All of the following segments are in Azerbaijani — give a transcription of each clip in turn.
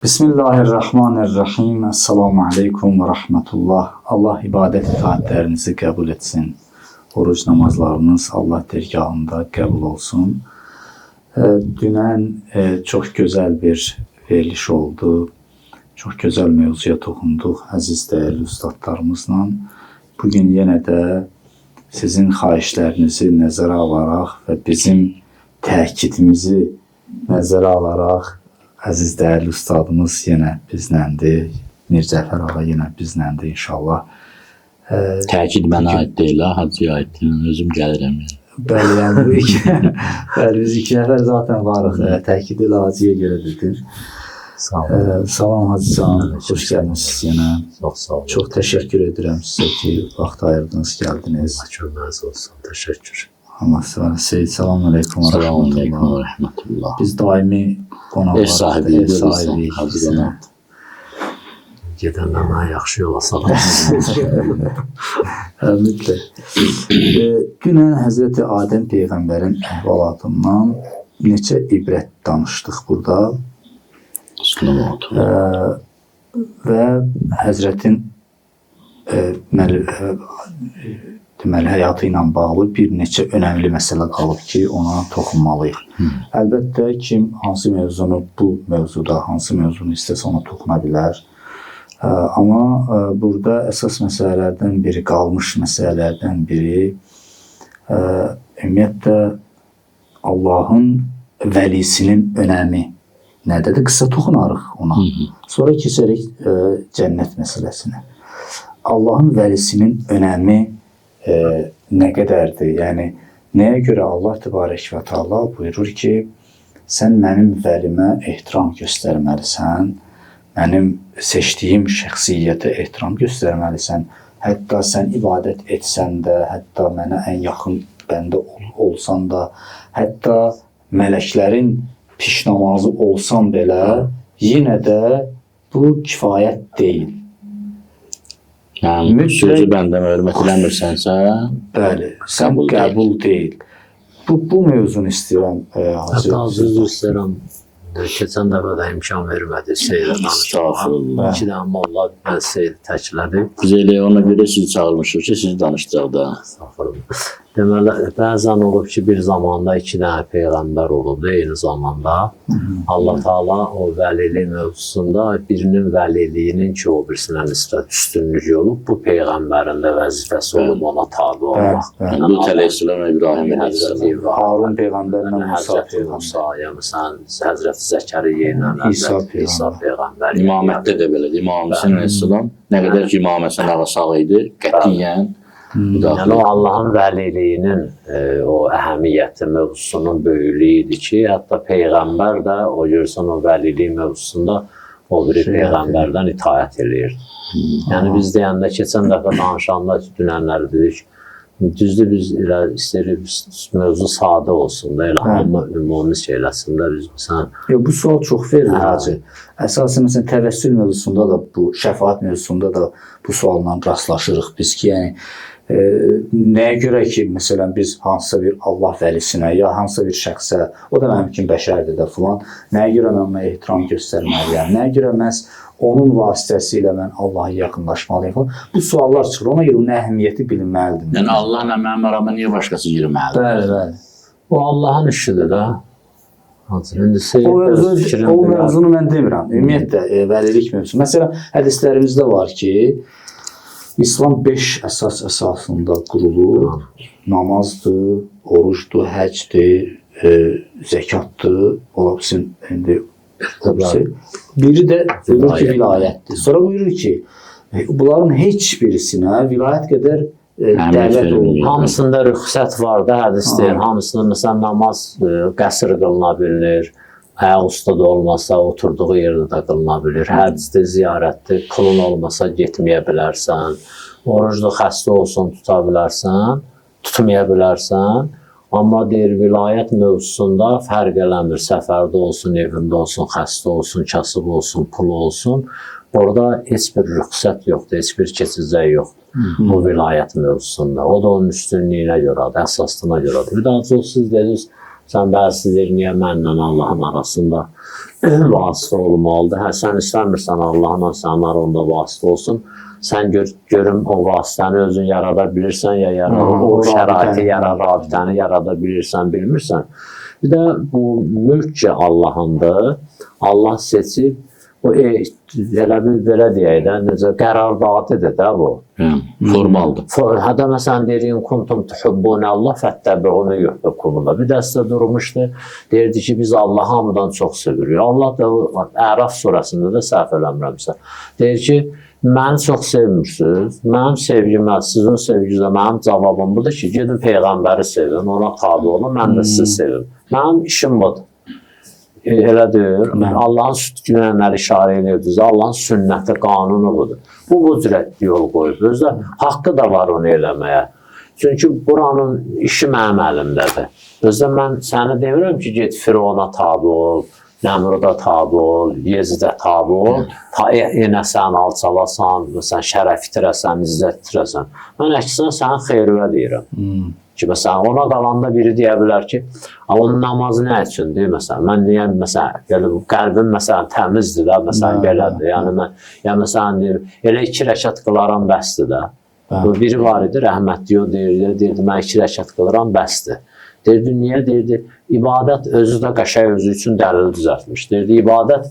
Bismillahirrahmanirrahim. Esselamu aleyküm ve rahmetullah. Allah ibadət itaatlərinizi qəbul etsin. Oruc namazlarınız Allah dergahında qəbul olsun. Dünən çox gözəl bir veriliş oldu. Çox gözəl mövzuya toxunduq əziz dəyərli ustadlarımızla. Bugün yenə də sizin xahişlərinizi nəzərə alaraq və bizim təkidimizi nəzərə alaraq əziz dəyərli ustadımız yenə bizləndir. Mircəfər ağa yenə bizləndir inşallah. Təkid mənə aid deyil, ha, Hacıya aid deyil. Özüm gəlirəm. Yəni. Bəli, yəni bu iki, bəli, biz iki nəfər zaten varıq. Təkid elə Hacıya görə dedim. Sağ olun. Salam Hacı can, xoş gəlmisiniz yenə. Çox sağ olun. Çox təşəkkür edirəm sizə ki, vaxt ayırdınız, gəldiniz. Allah köməyiniz olsun. Təşəkkür. Allah sizə Seyid, salam əleykum və Salam aleyküm rəhmətullah. və rəhmətullah. Biz daimi qonaqlarıq, Ev sahibi ev görürsən, sahibiyik. Hacı qonaq. Gedəndə mənə yaxşı yola salarsınız. Mütləq. Dünən Həzrəti Adəm peyğəmbərin əhvalatından neçə ibrət danışdıq burada Salavat. Və Həzrətin deməli həyatı ilə bağlı bir neçə önəmli məsələ qalıb ki, ona toxunmalıyıq. Əlbəttə kim hansı mövzunu bu mövzuda hansı mövzunu istəsə ona toxuna bilər. Amma burada əsas məsələlərdən biri, qalmış məsələlərdən biri ümumiyyətlə Allahın vəlisinin önəmi nədədir? Qısa toxunarıq ona. Sonra keçərik cənnət məsələsinə. Allahın vəlisinin önəmi nə qədərdir? Yəni nəyə görə Allah Təbarək və Təala buyurur ki, sən mənim vəlimə ehtiram göstərməlisən, mənim seçdiyim şəxsiyyətə ehtiram göstərməlisən. Hətta sən ibadət etsən də, hətta mənə ən yaxın bəndə olsan da, hətta mələklərin piş namazı olsan belə, yenə də bu kifayət deyil. Yəni Mütləq- sözü bəndəmə hörmət eləmirsənsə, Bəli, sən Qəbul deyil. qəbul deyil. Bu mövzunu istəyirəm Hacı. Hətta üzr istəyirəm. Keçən dəfə də imkan vermədi Seyid danışmağa. Estağfurullah. İki dənə molla mən Seyid təklədi. Biz elə ona görə sizi çağırmışıq ki, sizi danışdıraq da. Estağfurullah. Deməli, bəzən olub ki, bir zamanda iki dənə peyğəmbər olub da eyni zamanda. Allah Taala o vəlilik mövzusunda birinin vəliliyinin ki, o birisinə nisbət üstünlüyü olub, bu peyğəmbərin də vəzifəsi olub ona tabe olmaq. Bəli, Yəni, Lut əleyhissalam və İbrahim Həzrəti əleyhissalam. İbrahim, Harun peyğəmbərlə Musa Həzrəti peyğəmbər. Musa, ya məsələn Həzrəti Zəkəriyyə ilə İsa Həzrəti İsa peyğəmbər. İmamətdə də belədir. İmam Hüseyn əleyhissalam nə qədər ki İmam Həsən ağa sağ idi, qətiyyən müdaxilə Yəni o Allahın vəliliyinin o əhəmiyyəti mövzusunun böyüklüyü idi ki, hətta peyğəmbər də o görürsən o vəlilik mövzusunda o biri peyğəmbərdən itaət eləyirdi. Yəni biz deyəndə keçən dəfə danışanda dünənləri dedik, düzdür biz elə istəyirik mövzu sadə olsun da, elə hamı ümumi şeyləsin də biz məsələn Yox, bu sual çox verilir Hə. Hacı. Əsasən məsələn təvəssül mövzusunda da bu, şəfaət mövzusunda da bu sualla rastlaşırıq biz ki, yəni nəyə görə ki, məsələn biz hansısa bir Allah vəlisinə ya hansısa bir şəxsə, o da mənim kimi bəşərdir də filan, nəyə görə mən ona ehtiram göstərməliyəm? Nəyə görə məhz onun vasitəsilə mən Allaha yaxınlaşmalıyam falan? Bu suallar çıxır. Ona görə onun əhəmiyyəti bilinməlidir. Yəni Allahla mənim arama niyə başqası girməlidir? Bəli, bəli. o Allahın işidir də. Hacı, indi Seyid O öz mövzu, fikrini o deyər. mövzunu mən demirəm. Ümumiyyətlə vəlilik mövzusu. Məsələn, hədislərimizdə var ki, İslam 5 əsas əsasında qurulub. Namazdır, orucdur, həcdir, zəkatdır, ola bilsin indi o birisi. Biri də buyurur ki, vilayətdir. Sonra buyurur ki, bunların heç birisinə vilayət qədər Əhəmiyyət dəvət verilmir. olunmur. Hamısında rüxsət var da hədis deyir. Hamısında məsələn namaz qəsr qılına bilinir. Ayaq üstə də olmasa oturduğu yerdə də qılına bilir. Həcdir, ziyarətdir, pulun olmasa getməyə bilərsən. Oruclu xəstə olsun tuta bilərsən, tutmaya bilərsən. Amma deyir vilayət mövzusunda fərq eləmir. Səfərdə olsun, evində olsun, xəstə olsun, kasıb olsun, pulu olsun. Orada heç bir rüxsət yoxdur, heç bir keçicək yoxdur. Bu vilayət mövzusunda. O da onun üstünlüyünə görədir, əsaslığına görədir. Bir daha çox siz dediniz, sən bəzisi deyir, niyə mənlə Allahın arasında Vasitə olmalıdır. Hə, sən istəmirsən Allahla sənin aranda vasitə olsun. Sən görüm o vasitəni özün yarada bilirsən ya o şəraiti rabitəni yarada bilirsən, bilmirsən. Bir də bu mülk ki Allahındır. Allah seçib o elə bir belə deyək də, necə qərardadıdır da bu. Formaldır. Hətta məsələn deyir, in kuntum tuhibbunallah fəttəbi'uni yuhibbukumullah. Bir dəstə durmuşdu, deyirdi ki, biz Allahı hamıdan çox sevirik. Allah da Əraf surəsində də səhv eləmirəmsə, deyir ki, məni çox sevmirsiniz, mənim sevgimə, sizin sevginizə mənim cavabım budur ki, gedin Peyğəmbəri sevin, ona tabi olun, mən də sizi sevim. Mənim işim budur. Elə deyir. Allahın günənləri işarə edirdiniz. Allahın sünnəti, qanunu budur. Bu cürə yol qoyub. Özdə haqqı da var onu eləməyə. Çünki buranın işi mənim əlimdədir. Özdə mən səni demirəm ki, get Firona tabi ol, Nəmruda tabi ol, Yezidə tabi ol, enəsən, alçalasan, məsələn, şərəf itirəsən, izzət itirəsən. Mən əksinə sənin xeyrinə deyirəm. Ki, məsələn, ona qalanda biri deyə bilər ki, onun namazı nə üçündür, məsələn, mən niyə, məsələn, belə, qəlbim, məsələn, təmizdir də, məsələn, belədir, yəni mən, ya məsələn, deyir, elə 2 rəkat qılaram, bəsdir də. Bu biri var idi, rəhmətli o deyirdi, mən 2 rəkat qılıram, bəsdir. Deyirdi, niyə? Deyirdi, ibadət özü də qəşəng özü üçün dəlil düzəltmiş. Deyirdi, ibadət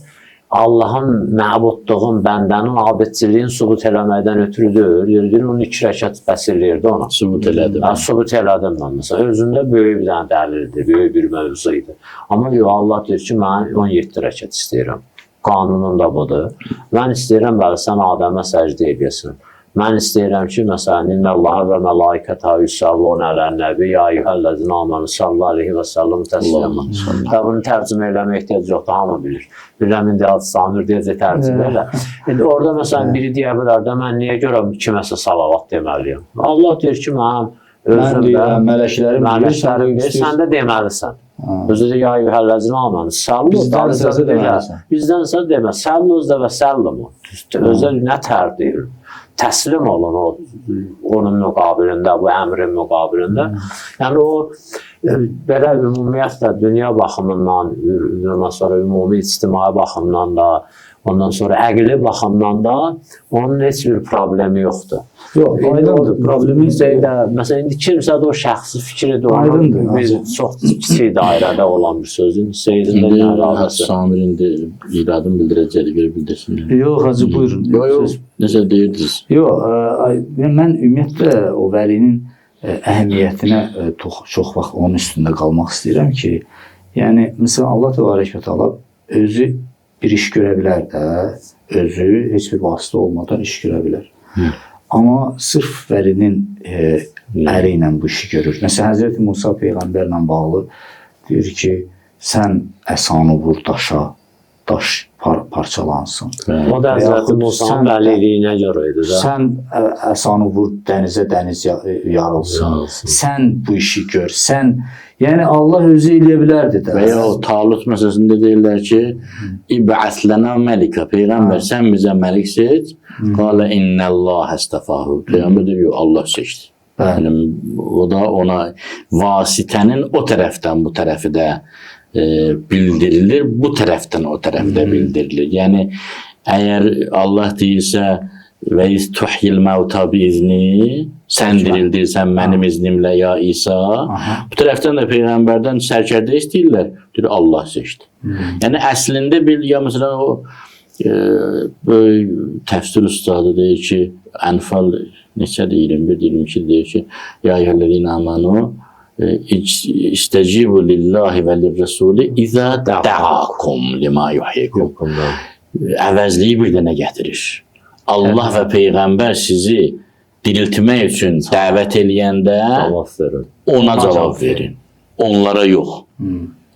Allahın məbudluğun, bəndənin abidçiliyin sübut eləməkdən ötrüdür. Deyirdi, onun 2 rəkat bəs eləyirdi ona. Sübut elədim. Hə, sübut elədim mən. Məsələn, özündə böyük bir dənə dəlildir, böyük bir mövzu idi. Amma yox, Allah deyir ki, mən 17 rəkat istəyirəm. Qanunum da budur. Mən istəyirəm, bəli, sən Adəmə səcdə edəsən. Mən istəyirəm ki, məsələn, İnnallaha və mələikətə yusalluna ələ'n-nəbi ya eyyuhəl-ləzina amanu sallallahu aleyhi və səlləm təslimə. Və bunu tərcümə eləməyə ehtiyac yoxdur, hamı bilir. Bilirəm, indi Hacı Samir deyəcək tərcümə elə. İndi orada məsələn biri deyə bilər də, mən niyə görə kiməsə salavat deməliyəm? Allah deyir ki, mənim Mən deyirəm, mələklərim deyir, sən də deməlisən. Özü də ya eyyuhəl-ləzina amanu sallu, Bizdənsə deməlisən. Bizdənsə demə, səllu özdə və səllimu. Özdə nə tər deyir? Təslim olun onun müqabilində, bu əmrin müqabilində. Yəni o belə ümumiyyətlə dünya baxımından, ondan sonra ümumi ictimai baxımdan da, ondan sonra əqli baxımdan da onun heç bir problemi yoxdur. Yox, aydındır. Problemi də, məsələn, indi kimsə də o şəxsi fikridir, aydındır. Bir çox kiçik dairədə olan bir sözdür. Seyyidin də nə əlaqəsi? Samir indi iradını bildirəcəkdir, görə bildirsin. Yox, Hacı, buyurun. Yox, necə deyirdiniz? Yox, mən ümumiyyətlə o vəlinin əhəmiyyətinə çox vaxt onun üstündə qalmaq istəyirəm ki, yəni, məsələn, Allah Təbarək və Təala özü bir iş görə bilər də, özü heç bir vasitə olmadan iş görə bilər. Amma sırf vəlinin əli ilə bu işi görür. Məsələn, Həzrəti Musa Peyğəmbərlə bağlı deyir ki, sən əsanı vur daşa, daş parçalansın. O da Həzrəti Musanın vəliliyinə görə idi də. Sən əsanı vur dənizə, dəniz yarılsın. Sən bu işi gör. Sən, yəni Allah özü eləyə bilərdi də. Və ya o Talut məsələsində deyirlər ki, İb'əs lənə məlikə, Peyğəmbər sən bizə məlik seç. Qalə innəlləhə istəfahu. Peyğəmbər deyir, Allah seçdi. Yəni, o da ona vasitənin o tərəfdən bu tərəfi də bildirilir, bu tərəfdən o tərəfdə bildirilir. Yəni, əgər Allah deyirsə və iz tuhyil məvta biizni, sən dirildirsən mənim iznimlə ya İsa. Bu tərəfdən də Peyğəmbərdən sərkərdə istəyirlər, deyir Allah seçdi. Yəni, əslində bir, ya məsələn o böyük təfsir ustadı deyir ki, Ənfal neçədir, 21, 22 deyir ki, ya eyyuhəl-ləzīnə amanu istəcibu lillahi və lirrəsuli izə dəakum lima yuhyikum. Əvəzliyi bir dənə gətirir. Allah və Peyğəmbər sizi diriltmək üçün dəvət eləyəndə ona cavab verin. Onlara yox.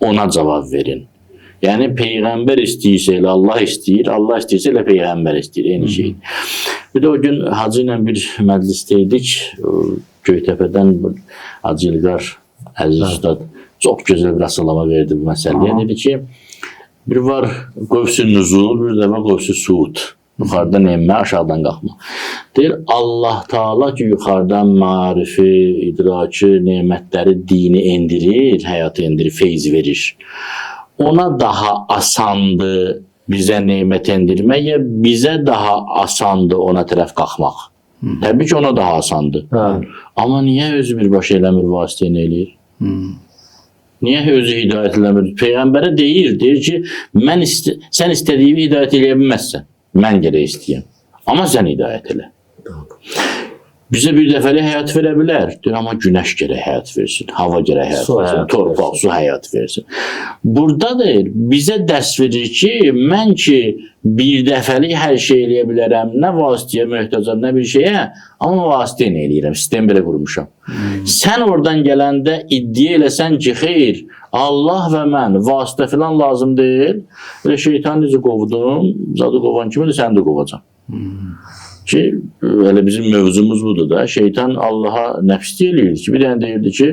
Ona cavab verin. Yəni Peyğəmbər istəyirsə elə Allah istəyir, Allah istəyirsə elə Peyğəmbər istəyir. Eyni şey. Bir də o gün Hacı ilə bir məclisdə idik. Göytəpədən Hacı İlqar Əziz Ustad çox gözəl bir açıqlama verdi bu məsələyə. Dedi ki, bir var qövsü nüzul, bir də var qövsü suud. Yuxarıdan enmə, aşağıdan qalxma. Deyir, Allah Taala ki, yuxarıdan marifi, idrakı, nemətləri, dini endirir, həyatı endirir, feyz verir. Ona daha asandı bizə nemət endirmək, ya bizə daha asandı ona tərəf qalxmaq? Təbii ki, ona daha asandı. Hə. Amma niyə özü birbaşa eləmir, vasitə ilə eləyir? Niyə özü hidayət eləmir? Peyğəmbərə deyir, deyir ki, mən sən istədiyimi hidayət eləyə bilməzsən. Mən gərək istəyəm. Amma sən hidayət elə. Bizə bir dəfəlik həyat verə bilər. Deyir, amma günəş gərək həyat versin, hava gərək həyat Su versin, həyat torpaq, versin. su həyat versin. Burada deyir, bizə dərs verir ki, mən ki bir dəfəlik hər şey eləyə bilərəm, nə vasitəyə möhtacam, nə bir şeyə, amma vasitə ilə eləyirəm, sistem belə qurmuşam. Sən oradan gələndə iddia eləsən ki, xeyr, Allah və mən vasitə filan lazım deyil. Elə şeytan necə qovdum, zadı qovan kimi də səni də qovacam. Ki, elə bizim mövzumuz budur da. Şeytan Allaha nəfs eləyirdi ki, bir dənə deyirdi ki,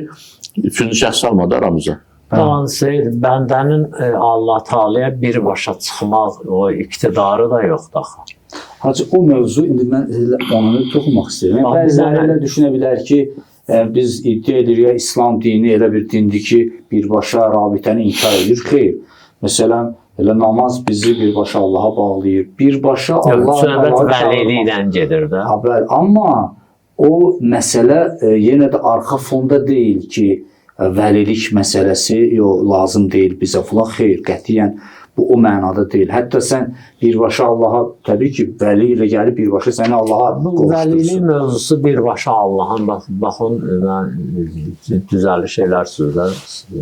üçüncü şəxs almadı aramıza. Tamam Seyid, bəndənin Allah Taalaya birbaşa çıxmaq o iqtidarı da yoxdur axı. Hacı, o mövzu indi mən elə onu toxunmaq istəyirəm. Bax, Bəziləri bizə- elə düşünə bilər ki, biz iddia edirik ya İslam dini elə bir dindir ki, birbaşa rabitəni inkar edir. Xeyr. Məsələn, elə namaz bizi birbaşa Allaha bağlayır. Birbaşa Allah Söhbət Allahı vəliliklə gedir də. Ha, bəli, amma o məsələ yenə də arxa fonda deyil ki, vəlilik məsələsi yo, lazım deyil bizə filan. Xeyr, qətiyyən bu o mənada deyil. Hətta sən birbaşa Allaha, təbii ki, vəli ilə gəlib birbaşa səni Allaha Bu vəlilik qovuşdursun. mövzusu birbaşa Allahın bax baxın mən düzəliş elərsiniz də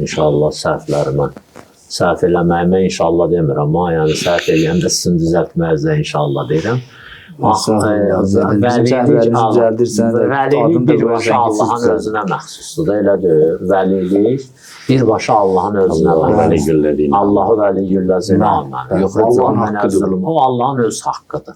inşallah səhvlərimə. Səhv eləməyimə inşallah demirəm, amma yəni səhv eləyəndə sizin düzəltməyinizə inşallah deyirəm. Estağfurullah. Bizim səhvlərimizi düzəldirsən də, vəlilik adını da birbaşa qoyarsan ki, siz Allahın düzəldin. özünə məxsusdur da, elə deyil. Vəlilik birbaşa Allahın özünə Allahu məxsusdur. vəliyyüllezine. Allahu vəliyyüllezine amanu. Bəli, Yuxricun Allahın minəz haqqıdır. zulüm. O Allahın öz haqqıdır.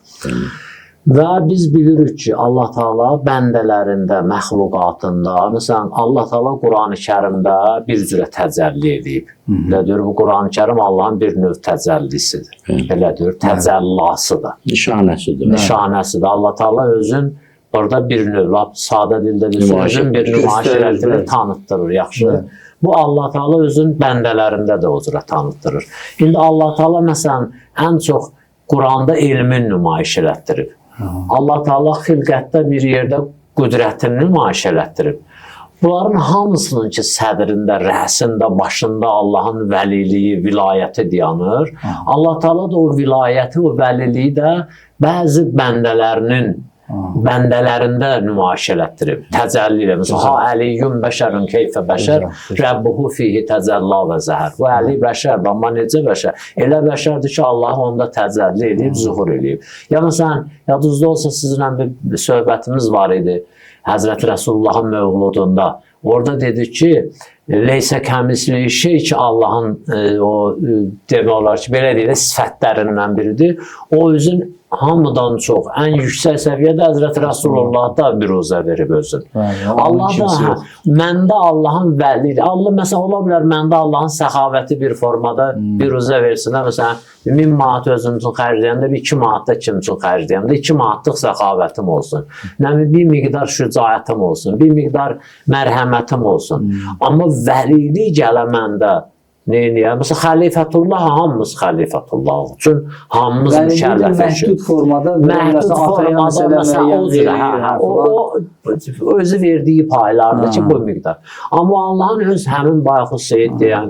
Və biz bilirik ki, Allah Taala bəndələrində, məxluqatında, məsələn, Allah Taala Qurani-Kərimdə bir cürə təcəlli edib. Elə deyir, bu Qurani-Kərim Allahın bir növ təcəllisidir. Elə deyir, təcəllasıdır. Nişanəsidir. Nişanəsidir. Allah Taala özün orada bir növ, lap sadə dildə desək, Nümayiş özün bir etdirir. nümayiş Göstərir, elətdirir, bəli. tanıtdırır, yaxşı. Bu Allah Taala özün bəndələrində də o cürə tanıtdırır. İndi Allah Taala məsələn ən çox Quranda elmin nümayiş elətdirib. Allah Taala xilqətdə bir yerdə qüdrətini nümayiş elətdirib. Bunların hamısının ki sədrində, rəsində, başında Allahın vəliliyi, vilayəti dayanır. Allah Taala da o vilayəti, o vəliliyi də bəzi bəndələrinin bəndələrində nümayiş elətdirib, təcəlli ilə. Məsələn, ha əliyyun bəşərun keyfə bəşər, Rəbbuhu fihi təcəlla və zəhər. Bu əli bəşərdir, amma necə bəşər? Elə bəşərdir ki, Allah onda təcəlli edib, zuhur eləyib. Ya məsələn, yadınızda olsa sizinlə bir söhbətimiz var idi. Həzrəti Rəsulullahın mövludunda. Orada dedi ki, leysə kəmisli şey ki, Allahın o demək olar ki, belə deyək də sifətlərindən biridir. O özün hamıdan çox ən yüksək səviyyədə Həzrəti Rəsulullahda büruzə verib özün. Bəli, onun Allah da kimisi hə, yox. məndə Allahın vəli, Allah məsələn ola bilər məndə Allahın səxavəti bir formada büruzə versin. Də, məsələn 1000 manat özüm üçün xərcləyəndə bir 2 manat da kim üçün xərcləyəndə 2 manatlıq səxavətim olsun. Nə bilim bir miqdar şücaətim olsun, bir miqdar mərhəmətim olsun. Amma vəlilik gələ məndə Neyniyə? Məsələn, xəlifətullah hamımız xəlifətullah üçün hamımız Vəlilik mükəlləfik. məhdud formada Məhdud formada məsələn o cürə, hə, hə, o özü verdiyi paylardır ki, bu miqdar. Amma Allahın öz həmin bayaq Seyid deyən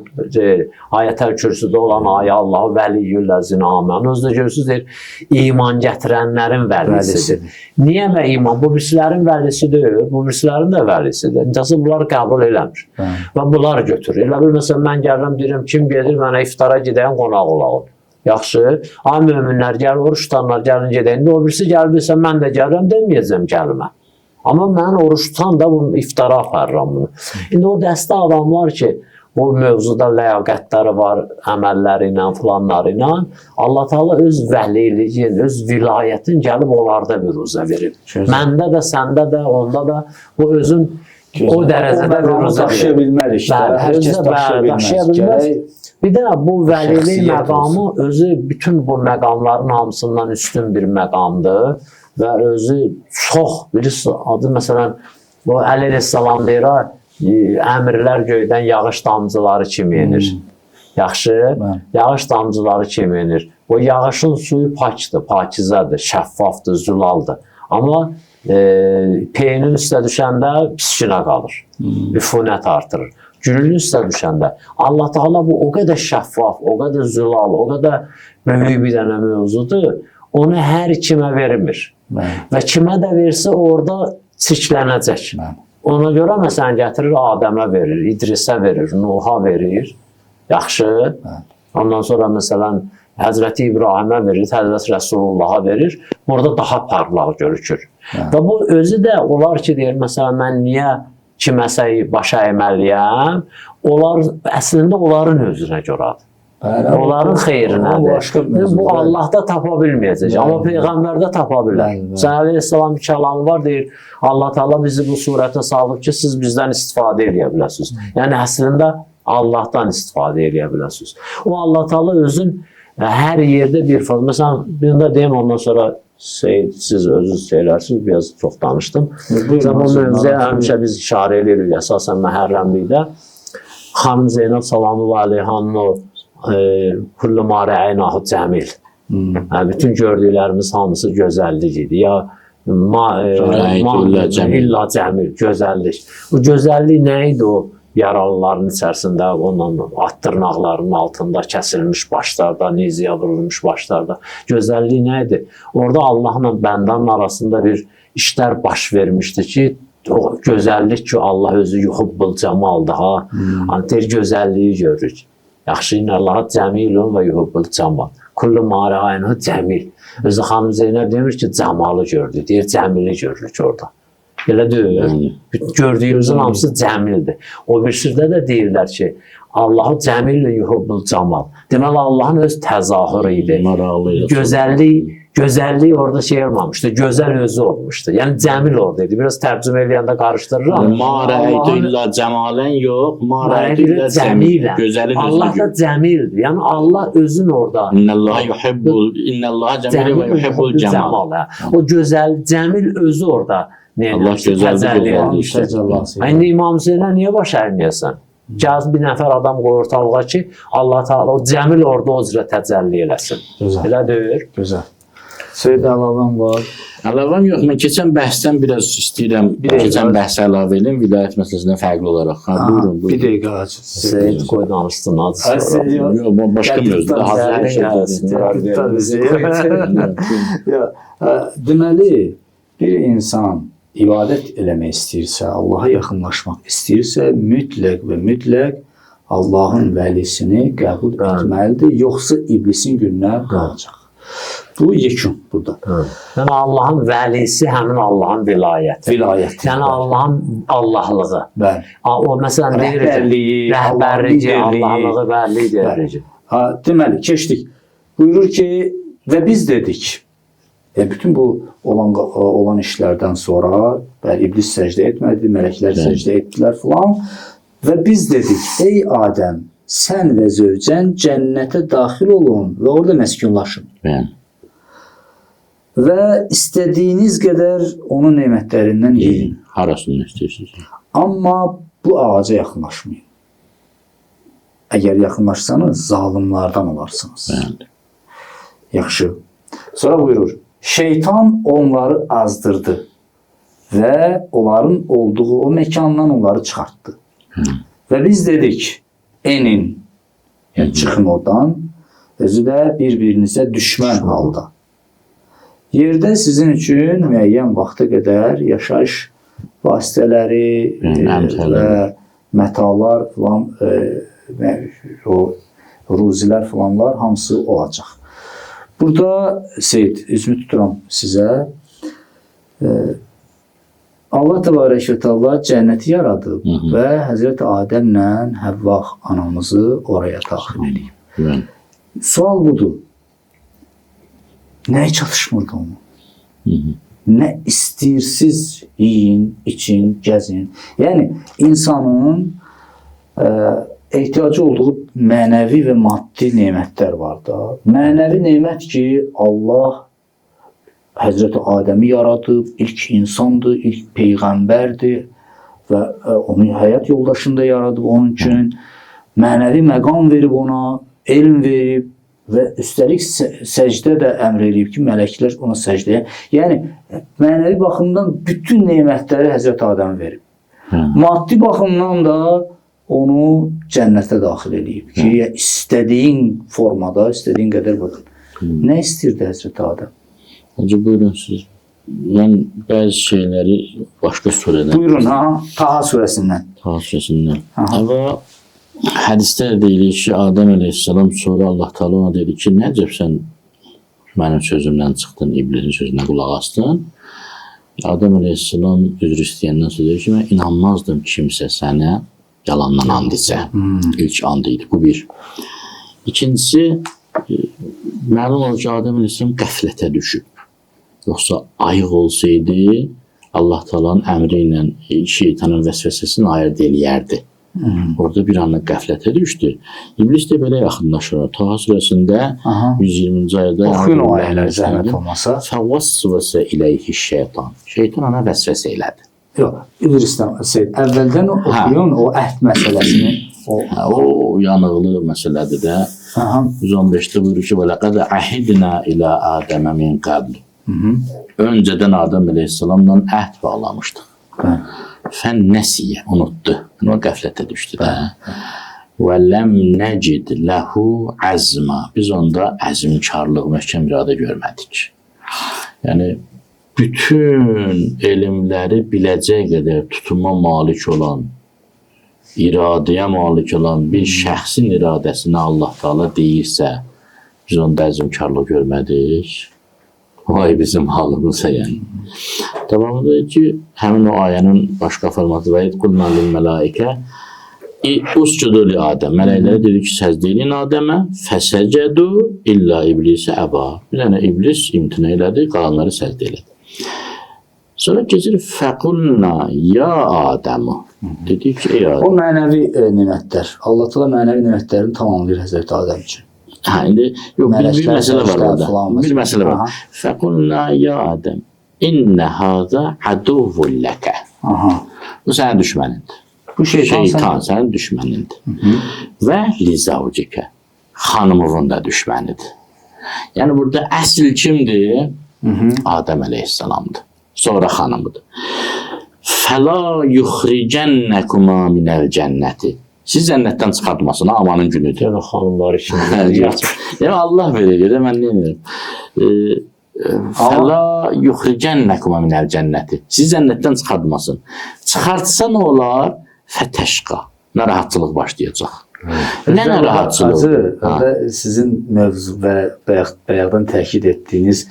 Ayətəl Kürsüdə olan ayə Allahu vəliyyüllezine amanu. Özü də görürsüz deyir, iman gətirənlərin vəlisidir. Niyə və iman? Bu birislərin vəlisi deyil, bu birislərin də vəlisidir. İncəsə bunlar qəbul eləmir. Və bunlar götürür. Elə bil məsələn mən gəlirəm deyirəm kim gedir mənə iftara gedəyəm qonaq olağım. Yaxşı. Ay möminlər gəl, oruç tutanlar gəlin gedək. İndi o birisi gəlib desə mən də gəlirəm deməyəcəm gəlmə. Amma mən oruç tutan da bu iftara aparıram bunu. İndi o dəstə adamlar ki, bu mövzuda ləyaqətləri var, əməlləri ilə, filanları ilə, Allah Taala öz vəliliyini, öz vilayətini gəlib onlarda büruzə verib. Gözəl. Məndə də, səndə də, onda da bu özün o dərəcədə büruzə daşıya verib. bilmərik də. Bəli, Hər kəs özü də daşıya bəli, bilməz. daşıya bilməz. Gərək Bir də bu vəlilik şəxsiyyət məqamı özü bütün bu məqamların hamısından üstün bir məqamdır və özü çox bilirsiniz adı məsələn bu Əli əleyhissalam deyir ha, əmrlər göydən yağış damcıları kimi enir. Yaxşı, Bəli. Yağış damcıları kimi enir. O yağışın suyu pakdır, pakizədir, şəffafdır, zülaldır. Amma peyinin üstə düşəndə piskinə qalır. Üfunət artırır. Gülün üstə düşəndə Allah Teala bu o qədər şəffaf, o qədər zülal, o qədər böyük bir dənə mövzudur. Onu hər kimə vermir. Bəli. Və kimə də versə orada çirklənəcək. Bəli. Ona görə məsələn gətirir Adəmə verir, İdrisə verir, Nuha verir. Yaxşı. Bəli. Ondan sonra məsələn Həzrəti İbrahimə verir, Həzrət Rəsulullaha verir. Orada daha parlaq görükür. Bəli. Və bu özü də olar ki, deyir, məsələn mən niyə kiməsə başa əyməliyəm? Onlar əslində onların özünə görədir. Bəli. Onların xeyrinədir. Başqa bir mövzudur. Bu Allahda tapa bilməyəcək, Bəli. amma peyğəmbərdə tapa bilər. Bəli, bəli. Sən əleyhissalam bir kəlamı var, deyir, Allah Teala bizi bu surətə salıb ki, siz bizdən istifadə eləyə biləsiniz. Yəni əslində Allahdan istifadə eləyə biləsiniz. O Allah Teala özün hər yerdə bir form. Məsələn, bunu da deyim, ondan sonra siz özünüz söylərsiniz, biraz çox danışdım. Buyurun, Bu mövzuya narahat həmişə biz işarə eləyirik, əsasən Məhərrəmlikdə. Xanım Zeynəb salamullah əleyhanın o kullu ma rəəynahu cəmil. Hmm. Hə, bütün gördüklərimiz hamısı gözəllik idi. Ya ma, Rəeytu illə cəmil. illa cəmil, gözəllik. O gözəllik nə idi o yaralıların içərisində, ondan at dırnaqlarının altında kəsilmiş başlarda, nizəyə vurulmuş başlarda. Gözəllik nə idi? Orada Allahla bəndənin arasında bir işlər baş vermişdi ki, o gözəllik ki, Allah özü yuhubbul cəmaldır ha. Hani deyir gözəlliyi görürük. Yaxşı, innallaha cəmilun və yuhubbul cəmal. Kullu ma rəaynahu cəmil. Özü xanım Zeynəb demir ki, cəmalı gördük, deyir cəmili görürük orada. Elə deyil. Gördüyümüzün hamısı cəmildir. O birisində də deyirlər ki, Allahu cəmilun yuhubbul cəmal. Deməli Allahın öz təzahürü idi. Maraqlı idi. Gözəllik orada şey olmamışdı. Gözəl özü olmuşdu. Yəni cəmil orada idi. Biraz tərcümə eləyəndə qarışdırıram. Ma rəeytu illə cəmalən yox, ma rəeytu illə cəmil. Cəmilən. Gözəlin Allah özünü da gör. cəmildir. Yəni Allah özün orada. İnnallaha yuhibbul innallaha cəmilun və yuhibbul cəmal. hə. O gözəl cəmil özü orada nə Allah etmişdi? gözəldir, Təcəlli gözəldir. etmişdi. Təcəllası. İndi İmam Hüseynə niyə baş əyməyəsən? Gəl bir nəfər adam qoy ortalığa ki, Allah Teala o cəmil orada o cürə təcəlli eləsin. Gözəl. Elə deyil. Gözəl. Seyid əlavən var. Əlavəm yox, mən keçən bəhsdən biraz istəyirəm, keçən bəhsə əlavə edeyim vilayət məsələsindən fərqli olaraq. Ha, buyurun, Bir buyurun. dəqiqə acı. Seyid qoy danışsın az sonra. Yox, bu başqa mövzudur. Hazır bir şey deyil. Ya, deməli, bir insan ibadət eləmək istəyirsə, Allaha yaxınlaşmaq istəyirsə, mütləq və mütləq Allahın vəlisini qəbul etməlidir, yoxsa iblisin gününə qalacaq. Bu yekun burada. Yəni Allahın vəlisi həmin Allahın vilayəti. Vilayəti. Yəni Allahın Allahlığı. Bəli. O məsələn deyir ki, Rəhbərliyi, rəhbərliyi, Allahın Allahlığı və liderliyi. Ha, deməli, keçdik. Buyurur ki, və biz dedik, bütün bu olan işlərdən sonra, bəli, iblis səcdə etmədi, mələklər səcdə etdilər filan və biz dedik, ey Adəm, sən və zövcən cənnətə daxil olun və orada məskunlaşın. Bəli. Və istədiyiniz qədər onun nemətlərindən yeyin. Harasını istəyirsiniz? Amma bu ağaca yaxınlaşmayın. Əgər yaxınlaşsanız, zalimlardan olarsınız. Bəli. Yaxşı. Sonra buyurur, şeytan onları azdırdı və onların olduğu o məkandan onları çıxartdı. Və biz dedik, enin, yəni çıxın oradan, özü də bir-birinizə düşmən halda. Yerdə sizin üçün müəyyən vaxta qədər yaşayış vasitələri və mətalar filan, o ruzilər filanlar hamısı olacaq. Burada Seyid, üzümü tuturam sizə. Allah Təbarək və Təala cənnəti yaradıb və Həzrəti Adəmlə Həvva anamızı oraya daxil edib. Bəli. Sual budur. Nəyə çatışmırdı onun? Nə istəyirsiz yiyin, için, gəzin. Yəni insanın ehtiyacı olduğu mənəvi və maddi nemətlər var da. Mənəvi nemət ki, Allah Həzrəti Adəmi yaradıb, ilk insandır, ilk peyğəmbərdir və onu həyat yoldaşını da yaradıb onun üçün. Mənəvi məqam verib ona, elm verib və üstəlik səcdə də əmr eləyib ki, mələklər ona səcdəyə. Yəni mənəvi baxımdan bütün nemətləri Həzrət Adəmə verib. Maddi baxımdan da onu cənnətə daxil eləyib ki, istədiyin formada, istədiyin qədər buradan. Nə istirdi Həzrət Adəm? Hacı buyurun siz. Mən bəzi şeyləri başqa surədən, Buyurun, ha, Taha surəsindən. Taha surəsindən. Aha. Amma hədisdə də deyilir ki, Adəm əleyhissalam sonra Allah Teala ona dedi ki, nə əcəb sən mənim sözümdən çıxdın, iblisin sözünə qulaq asdın. Adəm əleyhissalam üzr istəyəndən sonra deyir ki, mən inanmazdım kimsə sənə yalandan and içə. İlk and idi. Bu bir. İkincisi, məlum olur ki, Adəm əleyhissalam qəflətə düşüb. Yoxsa ayıq olsaydı, Allah Taala'nın əmri ilə şeytanın vəsvəsəsini ayırd eləyərdi. Orada bir anlıq qəflətə düşdü. İblis də belə yaxınlaşır. Taha surəsində Aha. 120-ci ayədə Oxuyun o ayələri zəhmət olmasa. Fəvəsvəsə ileyhi şeytan. Şeytan ona vəsvəsə elədi. Yox, üzr istəyirəm. Seyid, əvvəldən oxuyun o əhd məsələsini. O, Hə, o yanıqlı məsələdir də. aha. 115-də buyurur ki, "Və ləqəd əhidnə ilə Adəmə min qəbl." Öncədən Adəm əleyhissalamla əhd bağlamışdıq. Bəli. Fənnəsiyə, unutdu. Yəni, o qəflətə düşdü də. Və ləm nəcid ləhu əzma. Biz onda əzmkarlıq, möhkəm iradə görmədik. Yəni, bütün elmləri biləcək qədər tutuma malik olan, iradəyə malik olan bir şəxsin iradəsinə Allah Taala deyirsə, biz onda əzmkarlıq görmədik. Vay bizim halımıza yəni. Davamında ki, həmin o ayənin başqa formatı və qulna lil mələikə uscudu li Adəm. Mələklərə dedi ki, səcdə eləyin Adəmə, fəsəcədu illə iblisə əba. Bir dənə iblis imtina elədi, qalanları səcdə elədi. Sonra keçir fəqulna ya Adəmu. Dedi ki, ey Adəm. O mənəvi nemətlər. Allah Teala mənəvi nemətlərini tamamlayır Həzrət Adəm üçün. Hə, indi yox, bir məsələ var orada. Filan Bir məsələ var. Aha. Fəqulna ya Adəm, innə haza aduvvun ləkə. Aha. Bu sənin düşmənindir. Bu şeytan, Şeytan sənin düşmənindir. Və li zavcikə, xanımının da düşmənidir. Yəni burada əsl kimdir? Adəm əleyhissalamdır. Sonra xanımıdır. Fəla yuxricənnəkuma minəl cənnəti. Siz cənnətdən çıxartmasın, ha, amanın günüdür. Yəni xanımlar üçün. Yəni Allah belə deyir, mən nə edirəm? Fəla yuxricənnəkuma minəl cənnəti. Siz cənnətdən çıxartmasın. Çıxartsa nə olar? Fətəşqa. Narahatçılıq başlayacaq. Nə narahatçılığı? Hacı, orada sizin mövzu və bayaqdan təkid etdiyiniz,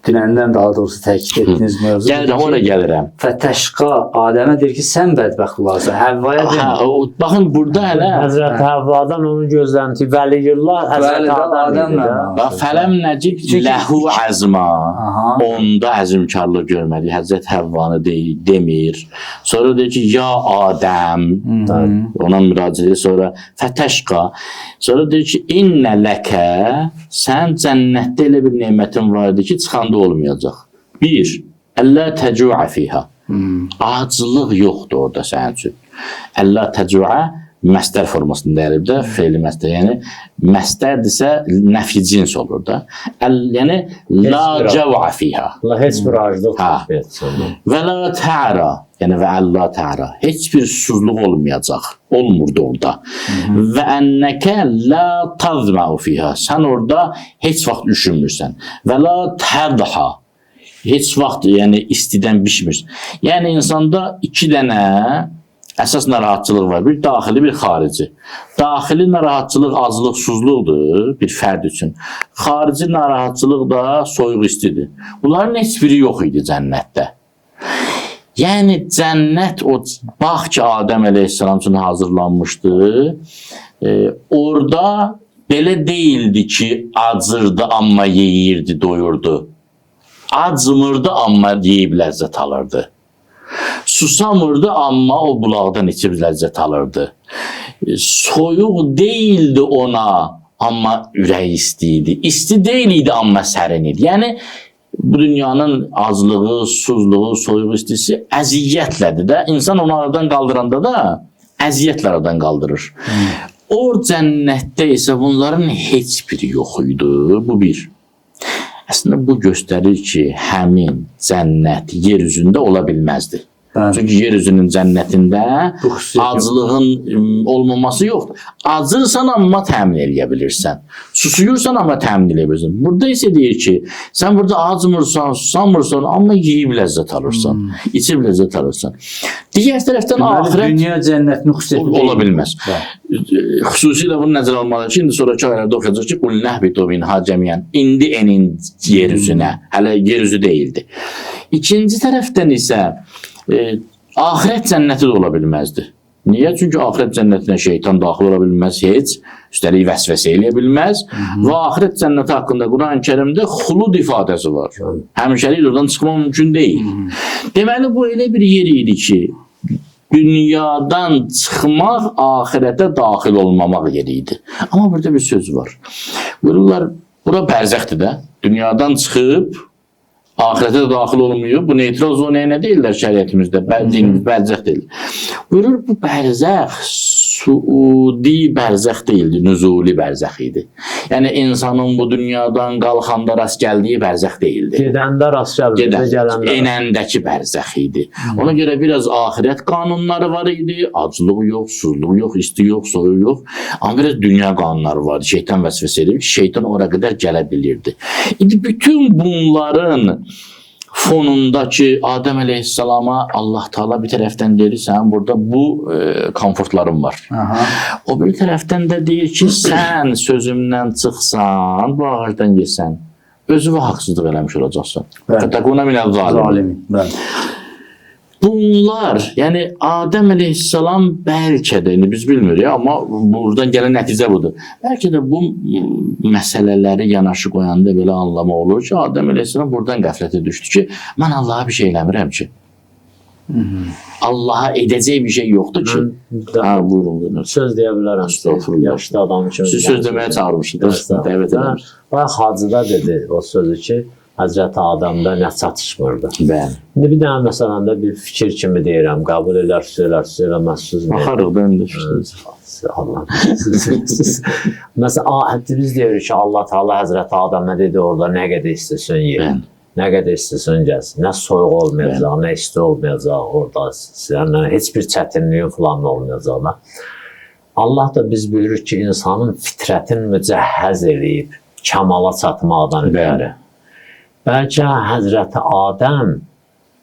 dünəndən daha doğrusu təkid etdiyiniz mövzu. Gəlirəm, ora gəlirəm. Fətəşqa Adəmə deyir ki, sən bədbəxt olarsan. Həvvaya Hə, demir. o, baxın burada hələ Həzrət Həvvadan onun gözlənti Vəliyullah Həzrət Bəli, də Adəm idi Adəmlə də. danışır. Bax, fələm nəcid ləhu əzma. Aha. Onda əzmkarlıq görmədik. Həzrət Həvvanı demir. Sonra deyir ki, ya Adəm. Ona müraciət edir. Sonra fətəşqa. Sonra deyir ki, innə ləkə, sən cənnətdə elə bir nemətin var idi ki, çıxanda olmayacaq. Bir, əllə təcua fiha. Aclıq yoxdur orada sənin üçün. Əllə təcua məstər formasında gəlib də, feili məstər. Yəni məstərdirsə nəfi cins olur da. Yəni la cəva fiha. Allah heç bir aclıq Hə. çəkməyəcək. Və la ta'ra, yəni və əllə ta'ra. Heç bir susuzluq olmayacaq. Olmurdu orada. Və ennəkə la tazma'u fiha. Sən orada heç vaxt üşümürsən. Və la tadha. Heç vaxt yəni istidən bişmirsən. Yəni insanda iki dənə əsas narahatçılıq var. Bir daxili, bir xarici. Daxili narahatçılıq aclıq, susuzluqdur bir fərd üçün. Xarici narahatçılıq da soyuq istidir. Bunların heç biri yox idi cənnətdə. Yəni cənnət o bağ ki Adəm əleyhissalam üçün hazırlanmışdı. Orada belə deyildi ki, acırdı amma yeyirdi, doyurdu. Acmırdı amma yeyib ləzzət alırdı. Susamırdı amma o bulaqdan içib ləzzət alırdı. Soyuq deyildi ona amma ürəyi isti idi. İsti deyil idi amma sərin idi. Yəni bu dünyanın aclığı, susuzluğu, soyuq istisi əziyyətlədir də. İnsan onu aradan qaldıranda da əziyyətlə aradan qaldırır. O cənnətdə isə bunların heç biri yox idi. Bu bir. Əslində bu göstərir ki, həmin cənnət yer üzündə ola bilməzdi. Bəli. Çünki yer üzünün cənnətində Bu xüsusiyyət yox. aclığın olmaması yoxdur. Acırsan amma təmin eləyə bilirsən. Susuyursan amma təmin eləyə bilirsən. Burada isə deyir ki, sən burada acmırsan, susamırsan, amma yeyib ləzzət alırsan, içib ləzzət alırsan. Digər tərəfdən Deməli, axirət dünya cənnətinin xüsusiyyəti ola deyil. bilməz. Bəli. Xüsusilə bunu nəzərə almalıdır ki, indi sonrakı ayələrdə oxuyacaq ki, qul nəhbitu minha cəmiən. İndi enin yer üzünə. Hələ yer üzü deyildi. İkinci tərəfdən isə axirət cənnəti də ola bilməzdi. Niyə? Çünki axirət cənnətinə şeytan daxil ola bilməz heç, üstəlik vəsvəsə eləyə bilməz və axirət cənnəti haqqında Quran-Kərimdə xulud ifadəsi var. Həmişəlik oradan çıxmaq mümkün deyil. Deməli bu elə bir yer idi ki, dünyadan çıxmaq axirətə daxil olmamaq yeri idi. Amma burada bir söz var. Buyururlar, bura bərzəxdir də. Dünyadan çıxıb axirətə də daxil olmuyor. Bu neytral zonaya nə deyirlər şəriətimizdə? Dinimiz bərzəx deyil. Buyurur, bu bərzəx suudi bərzəx deyildi, nüzuli bərzəx idi. Yəni insanın bu dünyadan qalxanda rast gəldiyi bərzəx deyildi. Gedəndə rast gəlmir, Gedən, gələndə. enəndəki bərzəx idi. Ona görə biraz axirət qanunları var idi. Aclıq yox, susuzluq yox, isti yox, soyuq yox. Amma biraz dünya qanunları vardı. Şeytan vəsvəsə edir ki, şeytan ora qədər gələ bilirdi. İndi bütün bunların fonundakı Adəm əleyhissalama Allah Taala bir tərəfdən deyir, sənin burada bu komfortların var. Aha. O bir tərəfdən də deyir ki, sən sözümdən çıxsan, bu ağacdan yesən, özünə haqsızlıq eləmiş olacaqsan. Bəli. Fətəkuna minəl zalimin. Zalimin. Bəli. Bunlar, yəni Adəm əleyhissalam bəlkə də, indi biz bilmirik, amma buradan gələn nəticə budur. Bəlkə də bu məsələləri yanaşı qoyanda belə anlama olur ki, Adəm əleyhissalam buradan qəflətə düşdü ki, mən Allaha bir şey eləmirəm ki. Allaha edəcək bir şey yoxdur ki. Mən Ha, buyurun, buyurun. söz deyə bilərəm. Estağfurullah. Yaşlı adam kimi. Siz söz deməyə çağırmışsınız. Dəvət eləmişsiniz. Bayaq Hacıda dedi o sözü ki, Həzrəti Adəmdə nə çatışmırdı. Bəli. İndi bir dənə məsələn də bir fikir kimi deyirəm, qəbul elərsiniz, elərsiniz, eləməzsiniz. Baxarıq da indi. Allah. Məsələn, biz deyirik ki, Allah Teala Həzrəti Adəmə dedi orada nə qədər istəsən ye. Bəli. Nə qədər istəsən gəlsin. Nə soyuq olmayacaq, nə isti olmayacaq orada. Yəni heç bir çətinliyin falan olmayacaq da. Allah da biz bilirik ki, insanın fitrətini mücəhəz eləyib kəmala çatmaqdan ötəri. Bəlkə Həzrəti Adəm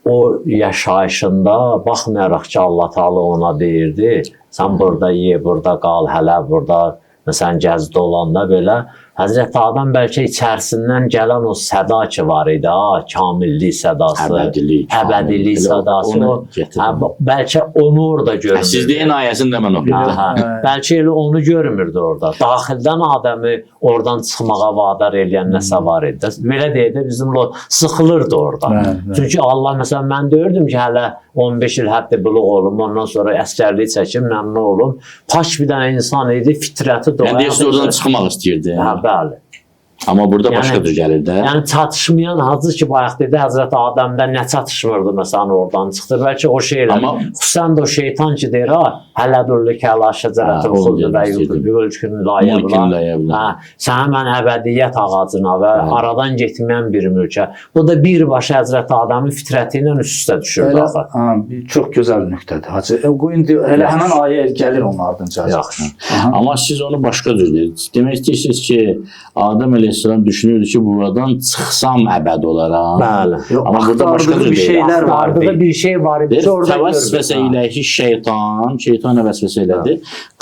o yaşayışında baxmayaraq ki, Allah Teala ona deyirdi, sən burada ye, burada qal, hələ burada məsələn gəzdə olanda belə Həzrəti Adəm bəlkə içərisindən gələn o səda ki var idi, ha, kamillik sədası, Əbədilik, əbədilik sədası, Onu o, hə, bəlkə onu orada görmürdü. Siz deyin ayəsini də mən oxuyum. Hə, bəlkə elə onu görmürdü orada. Daxildən Adəmi oradan çıxmağa vadar eləyən nəsə var idi. Belə deyək də bizim o sıxılırdı orada. Bəli, bəli. Çünki Allah məsələn mən deyirdim ki, hələ 15 il həddi buluq olum, ondan sonra əskərlik çəkim, məmnun olum. Pak bir dənə insan idi, fitrəti Yəni deyirsiniz oradan çıxmaq istəyirdi. Hə, bəli. Amma burada Yəni- başqa cür gəlir də. Yəni çatışmayan hacı ki bayaq dedi Həzrəti Adəmdə nə çatışmırdı məsələn oradan çıxdı. Bəlkə o şeylər. Amma- Xüsusən də o şeytan ki deyir ha, hələ durlu ki əla şəcərətil Hə, onu xuldu və demək istəyirdim. mülkün la Mülkün la yəbla. Hə, sənə mən əbədiyyət ağacına və aradan getməyən bir mülkə. Bu da birbaşa Həzrəti Adəmin fitrəti ilə üst-üstə düşürdü Elə, axı. ha, çox gözəl nöqtədir Hacı. Bu indi elə həmin ayə gəlir onun ardınca. Hacı. Yaxşı. Aha. Amma siz onu başqa cür deyirsiniz. Demək istəyirsiniz ki, Adəm əleyhissalam düşünürdü ki, buradan çıxsam əbəd olaram. Bəli. Yox, Amma burada başqa axtardığı cür bir deyil. şeylər var. Axtardığı bir şey var idi. Deyir, ki, orada Təvəsvəsə görmür. iləyhi şeytan, şeytan vəsvəsə elədi.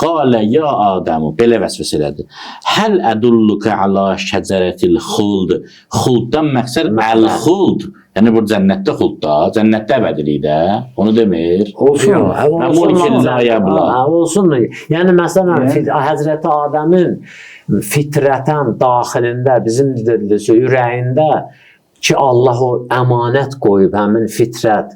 Qalə ya Adəmu, belə vəsvəsə elədi. Həl ədulluka əla şəcərətil xuld. Xulddan məqsəd əl-xuld. Yəni bu cənnətdə xuld da, cənnətdə əbədilik də. Onu demir. Olsun. Yox, hə, Və olsun mulkin amma- la yəbla. Hə, olsun. Yəni məsələn Yəni- Həzrəti Adəmin fitrətən daxilində bizim dediyimiz ürəyində ki Allah o əmanət qoyub həmin fitrət,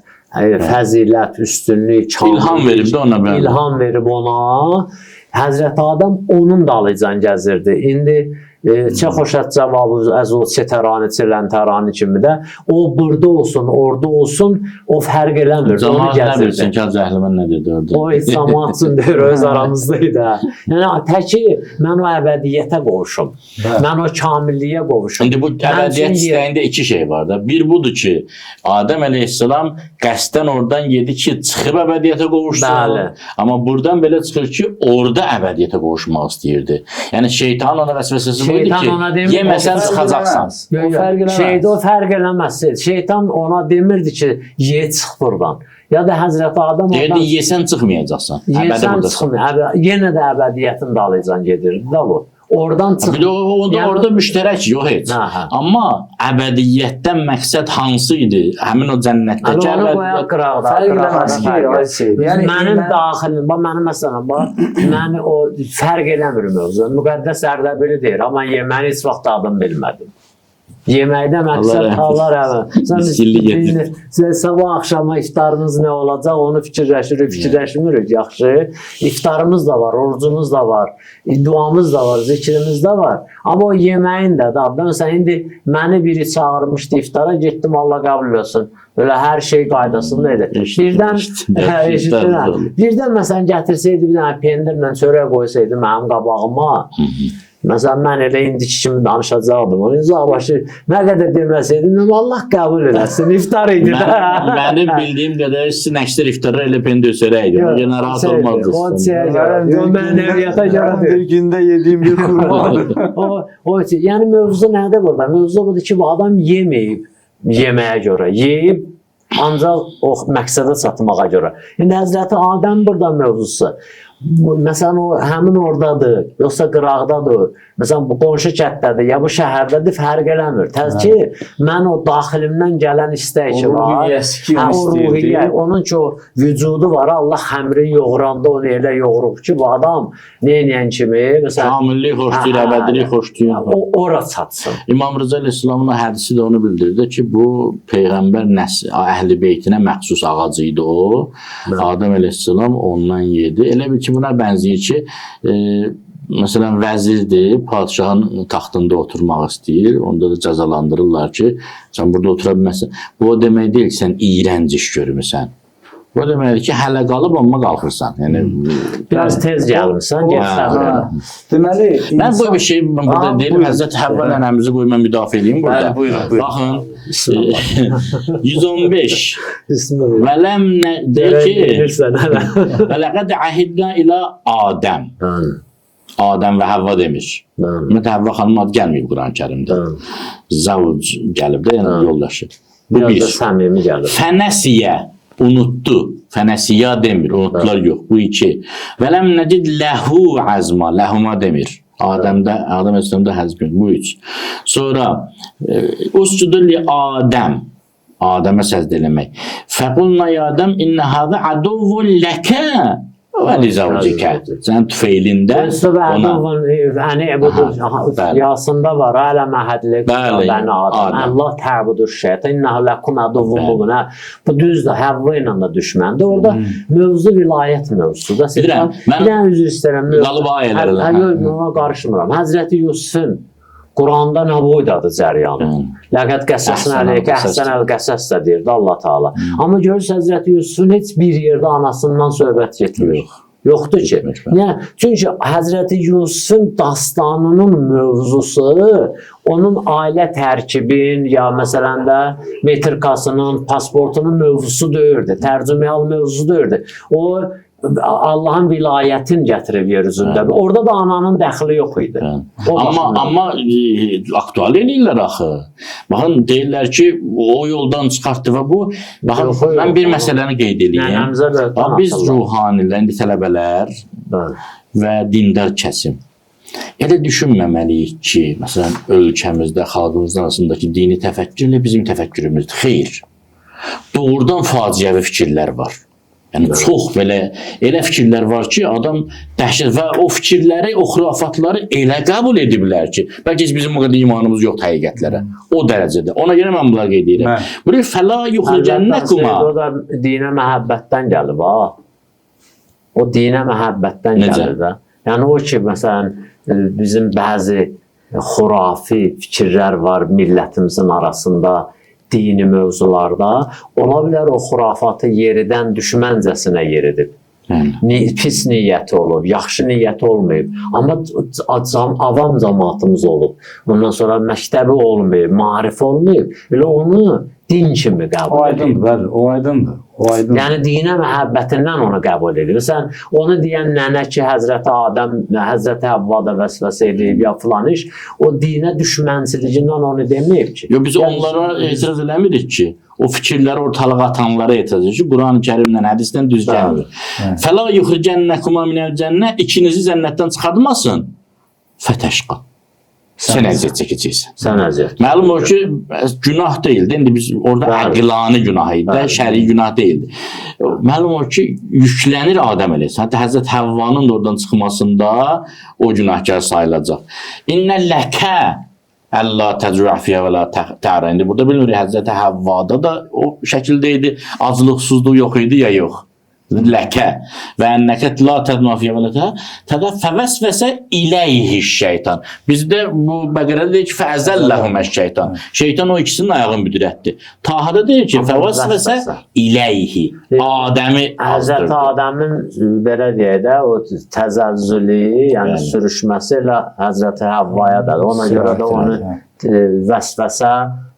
fəzilət, üstünlük, kamillik, İlham verib də ona bəli. İlham verib ona. Həzrəti Adəm onun dalıcan gəzirdi. İndi Çə xoşət cavabı əz o çetərani, çeləntarani kimi də o burada olsun, orada olsun, o fərq eləmir. Onu Camaat nə bilsin gəzirdi. ki, Hacı Əhliman nə dedi orada? O heç camaat üçün deyir, öz aramızda idi. Hə. Yəni təki mən o əbədiyyətə qovuşum. Mən o kamilliyə qovuşum. İndi bu əbədiyyət istəyində iki şey var da. Bir budur ki, Adəm əleyhissalam qəsdən oradan yedi ki, çıxıb əbədiyyətə qovuşsun. Bəli. Amma buradan belə çıxır ki, orada əbədiyyətə qovuşmaq istəyirdi. Yəni şeytanın ona vəsvəsəsi bu idi Şeytan ki, ona demir, yeməsən o fərq çıxacaqsan. eləməz. Yox, O fərq eləməz. Şeydə o fərq eləməz. Şeytan ona demirdi ki, ye çıx burdan. Ya da Həzrəti Adəm Deyirdi, oradan yesən çıxmayacaqsan. Əbədi yesən buradasan. çıxmır. Yenə də əbədiyyətin dalıcan gedirdi də bu. Oradan çıx. Bir də o, Yəni- orada müştərək yox heç. Hə, hə. Amma əbədiyyətdən məqsəd hansı idi? Həmin o cənnətdəki Yəni onu qoyaq əbədiyyət. qıraqda. Fərq eləməz ki, ay şey. Yəni mənim mən- daxilim, bax mənim məsələn, bax mən o fərq eləmir mövzu. Müqəddəs Ərdəbili deyir, amma yeməyi heç vaxt dadım bilmədim. Yeməkdə məqsəd Allah Allah rəhmət. Sən Miskinlik edir. Sən sabah axşama iftarımız nə olacaq, onu fikirləşirik, fikirləşmirik yaxşı. İftarımız da var, orucumuz da var, duamız da var, zikrimiz də var. Amma o yeməyin də da. Məsələn indi məni biri çağırmışdı iftara, getdim Allah qəbul etsin. Belə hər şey qaydasında idi. Birdən Eşitdim, hə. Birdən məsələn gətirsəydi bir dənə pendirlə çörək qoysaydı mənim qabağıma. Məsələn mən elə indiki kimi danışacaqdım. Onun uzaqbaşı nə qədər deməsəydim, dedim, Allah qəbul eləsin. İftar idi də. Mənim bildiyim qədər sizin əksər iftarlar elə pendir çörək idi. Ona görə narahat O olmazdınız. şeyə görə. Yox, mənəviyyata görə Mənim deyil. bir gündə yediğim bir xurmadır. O yəni mövzu nədir burada? Mövzu budur ki, bu adam yeməyib yeməyə görə, yeyib ancaq o məqsədə çatmağa görə. İndi Həzrəti Adəm burada mövzusu. Məsələn o həmin ordadır, yoxsa qıraqdadır. Məsələn bu qonşu kənddədir, ya bu şəhərdədir, fərq eləmir. Təz ki mən o daxilimdən gələn istək ki O var. ruhiyyəsi ki, Hə, onu o istəyirdi. ruhiyyə, onun ki o vücudu var, Allah xəmri yoğuranda onu elə yoğurub ki, bu adam neynəyən kimi, məsələn, Kamillik xoşlayır, Hə, hə, əbədilik xoşlayır. o ora çatsın. İmam Rıza əleyhissalamın o hədisi də onu bildirdi ki, bu peyğəmbər nəsli əhli beytinə məxsus ağac idi o. Adəm əleyhissalam ondan yedi. Elə bil ki, buna bənzəyir ki, məsələn vəzirdir, padşahın taxtında oturmaq istəyir. Onda da cəzalandırırlar ki, sən burada otura bilməzsən. Bu o demək deyil ki, sən iyrənc iş görmüsən. Bu o deməkdir ki, hələ qalıb amma qalxırsan. Yəni Biraz tez gəlmisən, get səbr elə. Deməli, Mən bu bir şey mən burada deyirəm, buyurun. Həzrət Həvva nənəmizi qoy mən müdafiə eləyim burada. Bəli, buyurun, buyurun. Baxın, Bismillah. 115. Bismillah. Və ləm deyir ki, Bilirsən hələ. və ləqəd əhidnə ilə Adəm. Adəm və Həvva demir. Ümumiyyətlə Həvva xanım adı gəlməyib Quran-Kərimdə. Zavc gəlib də, yəni yoldaşı. Bu Biraz bir. da səmimi gəlir. Fənəsiyə unutdu. Fənəsiya demir, unutdular yox. Bu iki. Və ləm nəcid ləhu azma, ləhuma demir. Adəmdə, Adəm əleyhissalamda həzm bu üç. Sonra uscudu li Adəm. Adəmə səcdə eləmək. Fəqulna ya Adəm innə hazə aduvvun ləkə və li zavcikə. Sənin tüfeylində ona. Bəli. Yasında var. Alə məhədlik Bəli, bəni Adəm. Adəm. Allah təbudur şeytan. İnnehu ləkum aduvvun mubin. Hə, bu düzdür. Həvva ilə də düşməndir. Orada mövzu vilayət mövzusudur. Bilirəm, mən- Bir dənə üzr istəyirəm. Qalıb ayələr elə, Hə, hə. yox, ona qarışmıram. Həzrəti Yusufun Quranda nə boydadır cəryanı. Ləqəd qəssəsin Əhsənəl əleykə qəsəs. əhsənəl qəsəs də deyirdi Allah Taala. Amma görürsən Həzrəti Yusufun heç bir yerdə anasından söhbət getmir. Yox. Yoxdur ki. Getmir, bəli. Niyə? Çünki Həzrəti Yusufun dastanının mövzusu onun ailə tərkibin ya məsələn də metrikasının, pasportunun mövzusu deyildi. Tərcüməhal mövzusu deyildi. O Allahın vilayətini gətirib yer üzündə. Orada da ananın dəxli yox idi. Hə. O Amma amma aktual eləyirlər axı. Baxın deyirlər ki, o yoldan çıxartdı və bu baxın Yox, yox, mən bir məsələni qeyd eləyim. Nənəmizə böhtan Bax, biz atırlar. ruhanilər, indi tələbələr Bəli. və dindar kəsim elə düşünməməliyik ki, məsələn, ölkəmizdə, xalqımızın arasındakı dini təfəkkür ilə bizim təfəkkürümüzdür. Xeyr. Doğrudan faciəvi fikirlər var. Yəni çox belə elə fikirlər var ki, adam dəhşət və o fikirləri, o xürafatları elə qəbul ediblər ki, bəlkə heç bizim o qədər imanımız yoxdur həqiqətlərə. O dərəcədə. Ona görə mən bunları qeyd edirəm. Buyurur fəla yuxricənnəkuma. O da dinə məhəbbətdən gəlib ha. O dinə məhəbbətdən Necə? gəlir də. Yəni o ki, məsələn, bizim bəzi xurafi fikirlər var millətimizin arasında dini mövzularda. Ola bilər o xurafatı yeridən düşməncəsinə yeridib. Pis niyyəti olub, yaxşı niyyəti olmayıb. Amma avam cəmaatımız olub. Ondan sonra məktəbi olmayıb, maarif olmayıb. Elə onu din kimi qəbul O aydındır, bəli, o aydındır. O aydındır. Yəni dinə məhəbbətindən onu qəbul edir. Sən onu deyən nənə ki, Həzrəti Adəm, Həzrəti Həvva da vəsvəsə eləyib ya filan iş, o dinə düşmənçiliyindən onu deməyib ki. Yox, biz onlara etiraz eləmirik ki, o fikirləri ortalığa atanlara etiraz edirik ki, Quran-ı Kərimlə, hədislə düz gəlmir. Fəla yuxricənnəkuma minəl cənnə, ikinizi cənnətdən çıxartmasın. Fətəşqa. Sən əziyyət çəkəcəksən. Sən əziyyət. Məlum olur ki, günah deyildi. İndi biz orada əqlani günah idi, şəri günah deyildi. Məlum olur ki, yüklənir Adəm əleyhissalam. Hətta Həzrət Həvvanın da oradan çıxmasında o günahkar sayılacaq. İnnə ləkə əlla təcüə fiyyə və la tə'ra. İndi burada bilmirik Həzrət Həvvada da o şəkildə idi, aclıq, susuzluq yox idi ya yox. Ləkə və ennəkə la tədma fiyyə və la tə'ra fəvəsvəsə iləyhi şeytan. Bizdə bu Bəqərədə deyir ki, fəəzəlləhumə şeytan. Şeytan o ikisinin ayağını büdrətdi. Tahada deyir ki, fəvəsvəsə iləyhi. Adəmi Həzrəti Adəmin belə deyək də o təzəzzülü, yəni sürüşməsi elə Həzrəti Həvvaya da. Ona görə də onu vəsvəsə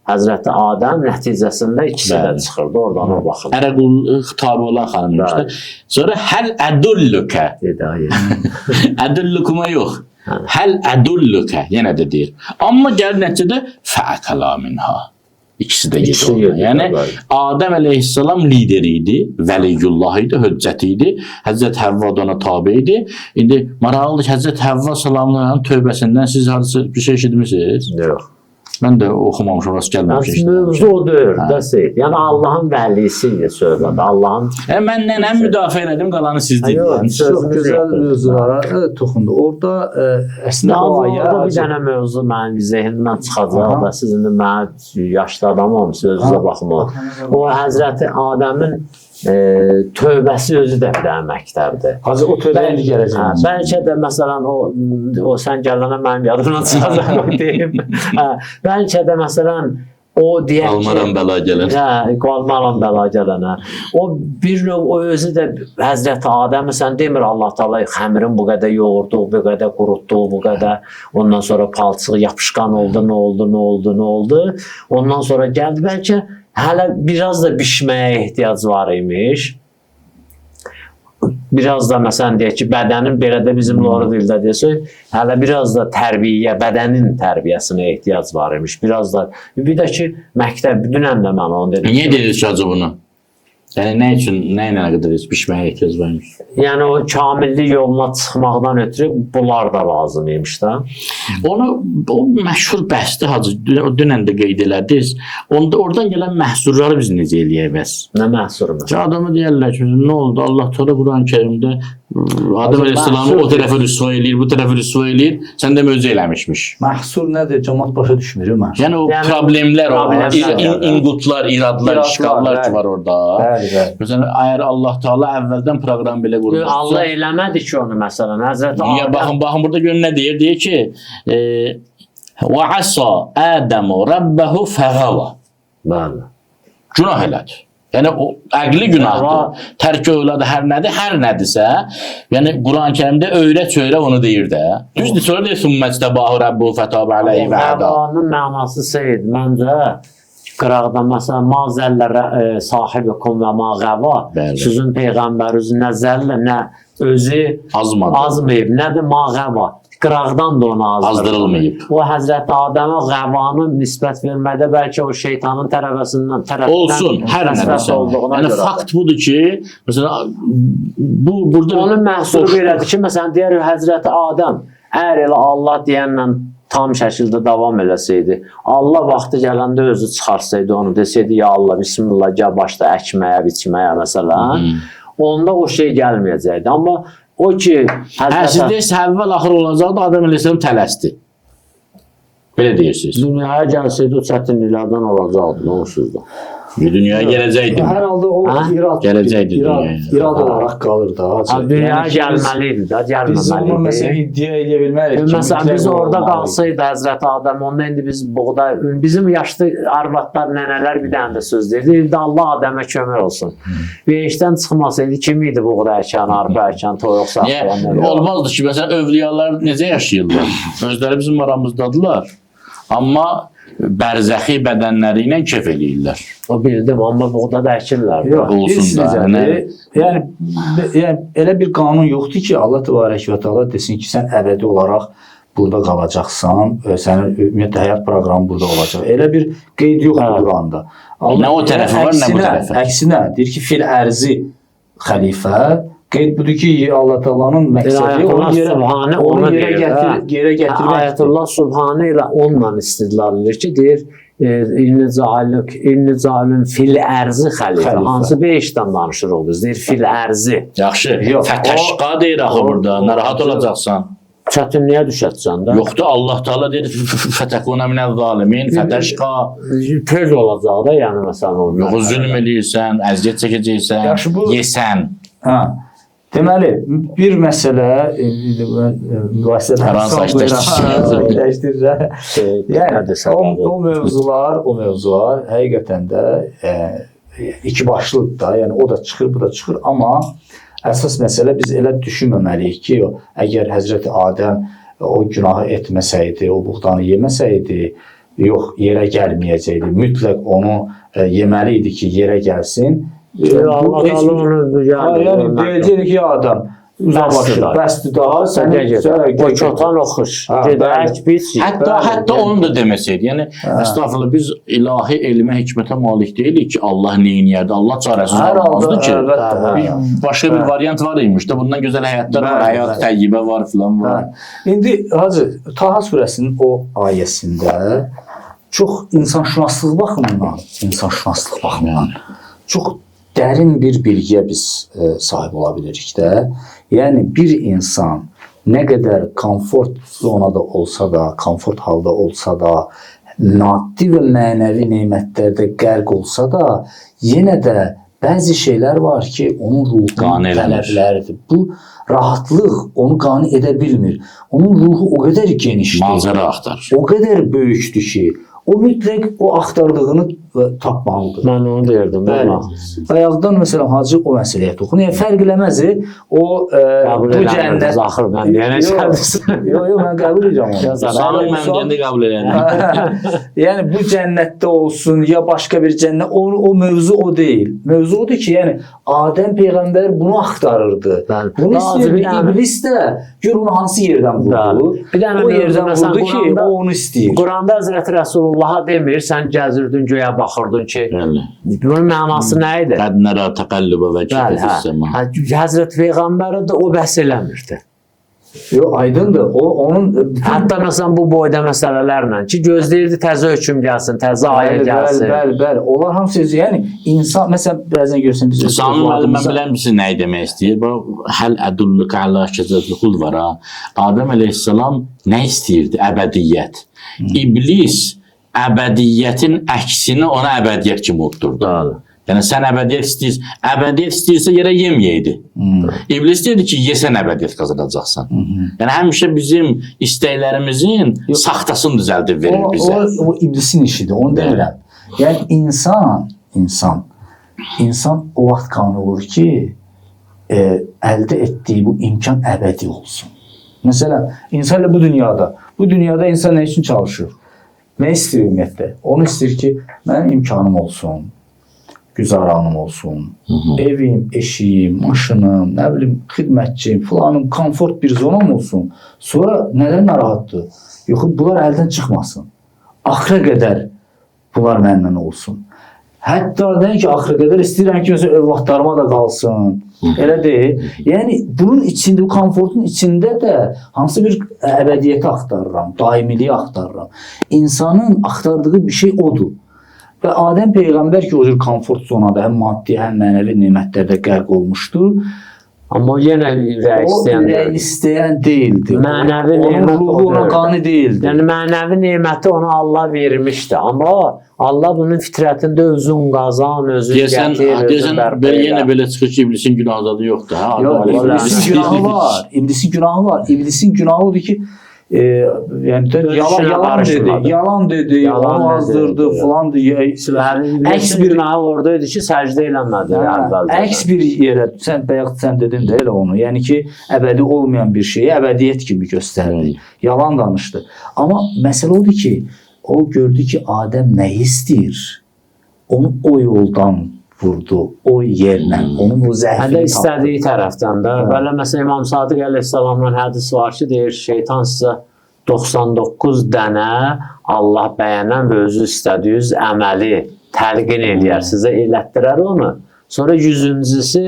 Həzrəti Adəm nəticəsində ikisi də çıxırdı oradan o baxımdan. Ərə qul tabi olan xanım demişdi. Sonra həl ədullükə. Ədullükuma yox. Həl ədullükə yenə də deyir. Amma gəlir nəticədə fəəkəla minha. İkisi də gedir. Yəni Adəm əleyhissalam lideri idi, vəliyullah idi, höccəti idi. Həzrət Həvva da ona tabe idi. İndi maraqlıdır ki, Həzrət Həvva salamların tövbəsindən siz harasa bir şey eşitmisiniz? Yox. Mən də oxumamışam, rast gəlməmişəm. Mövzu o deyil də Seyid. Yəni Allahın vəlisi idi söhbət. Allahın. Mən nənəm müdafiə elədim, qalanı siz dediniz. Çox gözəl mövzulara toxundu. Orada əslində o ayə orada bir dənə mövzu mənim zehnimdən çıxacaq da siz indi mənə yaşlı adam olmusunuz, özünüzə baxın. O Həzrəti Adəmin tövbəsi özü də bir dənə məktəbdir. Hacı o tövbə indi gələcək. Bəlkə də məsələn o sən gələnə mənim yadımdan çıxacaq o deyim. Bəlkə də məsələn o deyək ki, qalmaram bəla gələn. Hə, qalmaram bəla gələnə. O bir növ o özü də Həzrəti Adəmi sən demir Allah Taala xəmirin bu qədər yoğurdu, bu qədər qurutdu, bu qədər ondan sonra palçıq yapışqan oldu, nə oldu, nə oldu, nə oldu. Ondan sonra gəldi bəlkə hələ biraz da bişməyə ehtiyac var imiş. Biraz da məsələn deyək ki, bədənin belə də bizim loru dildə desək, hələ biraz da tərbiyə, bədənin tərbiyəsinə ehtiyac var imiş. Biraz da bir də ki, məktəb dünən də mən onu dedim. Niyə dediniz ki, hacı bunu? Yəni nə üçün, nə ilə əlaqədar bişməyə ehtiyac var imiş? Yəni o kamillik yoluna çıxmaqdan ötürü bunlar da lazım imiş də. Onu o məşhur bəhsdir hacı, dünən də qeyd elədiniz. Onda oradan gələn məhsurları biz necə eləyək bəs? Nə məhsuru məsələn? Ki adamı deyərlər ki, nə oldu? Allah Teala Quran-ı Kərimdə Adəm əleyhissalamı o tərəfə rüsva eləyir, bu tərəfə rüsva eləyir. Sən də möcüzə eləmişmiş. Məhsur nədir? Camaat başa düşmür məhsur. Yəni o problemlər, o inqutlar, iradlar, işgallar ki var orada. Bəli, bəli. Məsələn, əgər Allah Teala əvvəldən proqram belə qurmuşsa, Allah eləmədi ki onu məsələn. Həzrəti Adəm. Ya baxın, baxın burada görün nə deyir? Deyir ki, və asa Adəmu rabbahu fəğava. Bəli. Günah elədi. Yəni o əqli günahdır. Tərk övladı hər nədir, hər nədirsə, yəni Quran-ı Kərimdə öyrə çöyrə onu deyir də. Düzdür, sonra deyir sümməctəbahu rabbuhu fətəbə aleyhi və həda. Həvanın mənası Seyid, məncə qıraqda məsələn ma zəllə sahibikum və ma qəva. Sizin peyğəmbəriniz nə zəllə, nə özü azmadı. Azmayıb, nədir ma qəva? Qıraqdan da ona azdırılmayıb. O Həzrəti Adəmə qəvanı nisbət verməkdə bəlkə o şeytanın tərəfəsindən olsun, hər nədirsə. Yəni görə. Fakt budur ki, məsələn bu burada onun məhsuru belədir ki, məsələn deyər Həzrəti Adəm əgər elə Allah deyənlə tam şəkildə davam eləsəydi, Allah vaxtı gələndə özü çıxarsaydı onu, desəydi ya Allah bismillah gəl başla əkməyə, biçməyə məsələn, onda o şey gəlməyəcəkdi. Amma o ki, siz deyirsiniz, əvvəl axır olacaqdı, Adəm əleyhissalam tələsdi. Belə deyirsiniz. Dünyaya gəlsəydi o çətinliklərdən olacaqdı, onsuz da. Dünyaya gələcəkdi. Hər halda o irad, Gələcəkdi irad, dünyaya. irad olaraq qalır da. Hacı. Dünyaya Yəni ki, gəlməli idi də, Biz onu gəlməməli məsələn idi. iddia edə bilmərik ki, Məsələn, mütləq biz orada olmalı. qalsaydı Həzrəti Adəm, ondan indi biz buğday, bizim yaşlı arvadlar, nənələr bir dənə də söz deyirdi. İndi Allah Adəmə kömək olsun. Behiştdən çıxmasaydı kim idi buğday əkən, arpa əkən, toyuq Niyə? saxlayan? Olmazdı ki, məsələn, övliyalar necə yaşayırlar? Özləri bizim aramızdadılar. Amma bərzəxi bədənləri ilə kef eləyirlər. O bildim, amma buğda da əkirlər. Yox, Olsun bilirsiniz da, necədir? nə? Yəni elə bir qanun yoxdur ki, Allah təbarək və təala desin ki, sən əbədi olaraq burada qalacaqsan, sənin ümumiyyətlə həyat proqramı burada olacaq. Elə bir qeyd yoxdur Quranda. Nə o tərəfi var, nə bu tərəfi. Əksinə, deyir ki, fil ərzi xəlifə, qeyd budur ki, Allah Taala'nın məqsədi onu yerə, Sübhane onu onu yerə deyir, gətir, hə. yerə gətirməkdir. Ayətullah Sübhane ilə onunla istidlal edir ki, deyir İnni cailün fil ərzi xəlifə. Hansı behiştdən danışırıq biz? Deyir fil ərzi. Yaxşı. Yox, Fətəşqa deyir axı burada. Narahat olacaqsan. Çətinliyə düşəcəksən də. Yoxdur, Allah Taala deyir fətəkuna minəz zalimin, fətəşqa. Tez olacaq da, yəni məsələn o. Yox, zülm eləyirsən, əziyyət çəkəcəksən, Yaxşı, bu- yesən. Hə. Deməli, bir məsələ mübahisədən Aran sakitləşdirirəm. Yəni Yəni o mövzular həqiqətən də iki başlıdır da. Yəni o da çıxır, bu da çıxır, amma əsas məsələ biz elə düşünməməliyik ki, əgər Həzrəti Adəm o günahı etməsəydi, o buğdanı yeməsəydi, yox, yerə gəlməyəcəkdi. Mütləq onu yeməli idi ki, yerə gəlsin. Allah Taala onu Yəni deyəcəkdi ki, ya adam, uzaqlaşır, bəsdir daha, səni O çotan oxuş. Gedək biz. Hətta onu da deməsəydi. Yəni əstəğfurullah, biz ilahi elmə, hikmətə malik deyilik ki, Allah nə eləyərdi? Allah çarəsiz olmazdı ki. Başqa bir variant var imiş də. Bundan gözəl həyatlar var, həyat təyyibə var filan var. İndi Hacı, Taha surəsinin o ayəsində çox insanşünaslıq baxımından çox dərin bir bilgiyə biz sahib ola bilirik də. Yəni bir insan nə qədər komfort zonada olsa da, komfort halda olsa da, maddi və mənəvi nemətlərdə qərq olsa da, yenə də bəzi şeylər var ki, onun ruhunun tələbləridir. Bu rahatlıq onu qane edə bilmir. Onun ruhu o qədər genişdir. Manzara axtarır. O qədər böyükdür ki, o mütləq o axtardığını tapmalıdır. Mən onu deyirdim. Bəli. Bayaqdan məsələn Hacı o məsələyə toxunur. Yəni fərq eləməz o bu cənnət axır mən deyənə gəldim. Yox, yox, mən qəbul edirəm onu. Sanın mən deyəndə qəbul edirəm. Yəni bu cənnətdə olsun ya başqa bir cənnət, o mövzu o deyil. Mövzu odur ki, yəni Adəm peyğəmbər bunu axtarırdı. Bəli. Bunu istəyirdi. İblis də gör onu hansı yerdən vurdu. Bir dənə o yerdən vurdu ki, o onu istəyir. Quranda Həzrəti Rəsulullaha demir, sən gəzirdin göyə baxırdın ki, bunun mənası nə idi? Qəd nərə təqəllübə vəcihə fis-səma. Həzrəti Peyğəmbərə də o bəhs eləmirdi. Yox, aydındır. O onun hətta məsələn bu boyda məsələlərlə ki, gözləyirdi təzə hökm gəlsin, təzə ayə gəlsin. Bəli, bəli, bəli. Onlar hamısı yəni insan məsələn bəzən görürsən biz Samir müəllim, mən bilən misin nəyi demək istəyir? Bu həl ədulluka əla şəcərətil xuld var ha. Adəm əleyhissalam nə istəyirdi? Əbədiyyət. İblis əbədiyyətin əksini ona əbədiyyət kimi utdurdu. Bəli. Yəni sən əbədiyyət istəyirsən, əbədiyyət istəyirsə yerə yeməyəydi. İblis dedi ki, yesən əbədiyyət qazanacaqsan. Yəni həmişə bizim istəklərimizin saxtasını düzəldib verir bizə. O iblisin işidir, onu demirəm. Yəni insan o vaxt qane olur ki, əldə etdiyi bu imkan əbədi olsun. Məsələn, insan elə bu dünyada insan nə üçün çalışır? Nə istəyir ümumiyyətlə? Onu istəyir ki, mənim imkanım olsun, güzaranım olsun, evim, eşiyim, maşınım, nə bilim, xidmətçim, filanım, komfort bir zonam olsun. Sonra nədən narahatdır? Yox, bunlar əldən çıxmasın. Axıra qədər bunlar mənimlə olsun. Hətta deyən ki, axıra qədər istəyirəm ki, məsələn, övladlarıma da qalsın. Elə deyil. Yəni, bunun içində, bu komfortun içində də hansı bir əbədiyyəti axtarıram, daimiliyi axtarıram. İnsanın axtardığı bir şey odur. Və Adəm Peyğəmbər ki, o cür komfort zonada həm maddi, həm mənəvi nemətlərdə qərq olmuşdu. Amma o yenə ürək O istəyən ürək deyil. istəyən deyildi. Mənəvi Onun nemət ruhu o ona deyildi. qani deyildi. Yəni mənəvi neməti ona Allah vermişdi. Amma Allah bunun fitrətində özün qazan, özün Deyəsən, gətir, özün deyəsən bərpa belə elə. yenə belə çıxır ki, iblisin günahı zadı yoxdur, hə? Yox, Adam iblisin əleyhissalam. günahı var. İblisin günahı var. İblisin günahı odur ki, yəni Öz yalan işinə yalan dedi, qarışmadı. yalan dedi, Yalan onu dedi, azdırdı evet. filan dedi. Yəni, Əks İblisin bir günahı orada idi ki, səcdə eləmədi Hə, əvvəlcədən. əks bir yerə sən bayaq sən dedin də elə onu. Yəni ki, əbədi olmayan bir şeyi əbədiyyət kimi göstərdi. Yalan danışdı. Amma məsələ odur ki, o gördü ki, Adəm nə istəyir? Onu o yoldan vurdu, o yerlə, onun o Həm də zəfini tapdı. istədiyi tərəfdən də. Belə məsələn İmam Sadiq əleyhissalamdan hədis var ki, deyir şeytan sizə 99 dənə Allah bəyənən və özü istədiyiniz əməli təlqin eləyər, sizə elətdirər onu. Sonra 100-cüsü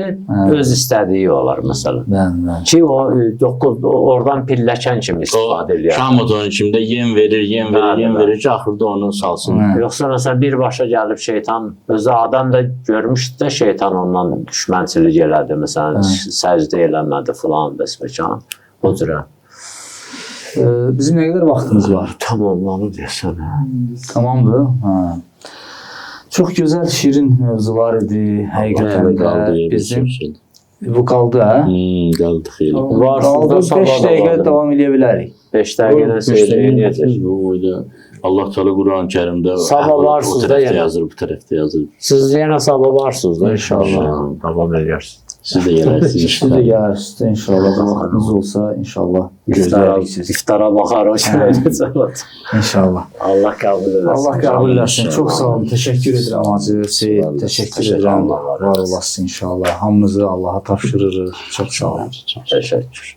öz istədiyi olar məsələn. Bəli, bəli. Ki o 9 oradan pilləkən kimi O istifadə eləyər. Şam odunun içində yem verir, yem verir, Bəli, yem bəli. verir ki, axırda onu salsın. Hə. Yoxsa məsələn birbaşa gəlib şeytan özü adam da görmüşdü də şeytan ondan düşmənçilik elədi, məsələn səcdə eləmədi filan bəsməkan. O cürə. Bizim nə qədər vaxtımız var? Tamamlanır deyəsən. hə. Tamamdır. Hə. Çox gözəl, şirin mövzular idi. Həqiqətən Qaldı, də qaldı, bizim bizim. bu qaldı, hə? Qaldı xeyli. Var, Qaldı sizdə 5 sabah da dəqiqə vardır. davam eləyə bilərik. 5 dəqiqədən seyr eləyəcək. Bu boyda Allah Teala Quran-ı Kərimdə Sabah o varsınız da tərəfdə yenə. yazır, bu tərəfdə yazır. Siz yenə sabah varsınız da inşallah. Davam eləyərsiniz. Siz də gələrsiniz Siz də inşallah. gələrsiniz inşallah. Vaxtınız olsa inşallah İftara, gözlərik sizi. iftara baxarıq. İnşallah. Allah qəbul eləsin. Allah qəbul eləsin. Çox sağ olun. Təşəkkür edirəm Hacı Seyid. Təşəkkür Təşəkkür edirəm. Allah Var olasın inşallah. Hamınızı Allaha tapşırırıq. Çox sağ olun. Təşəkkür.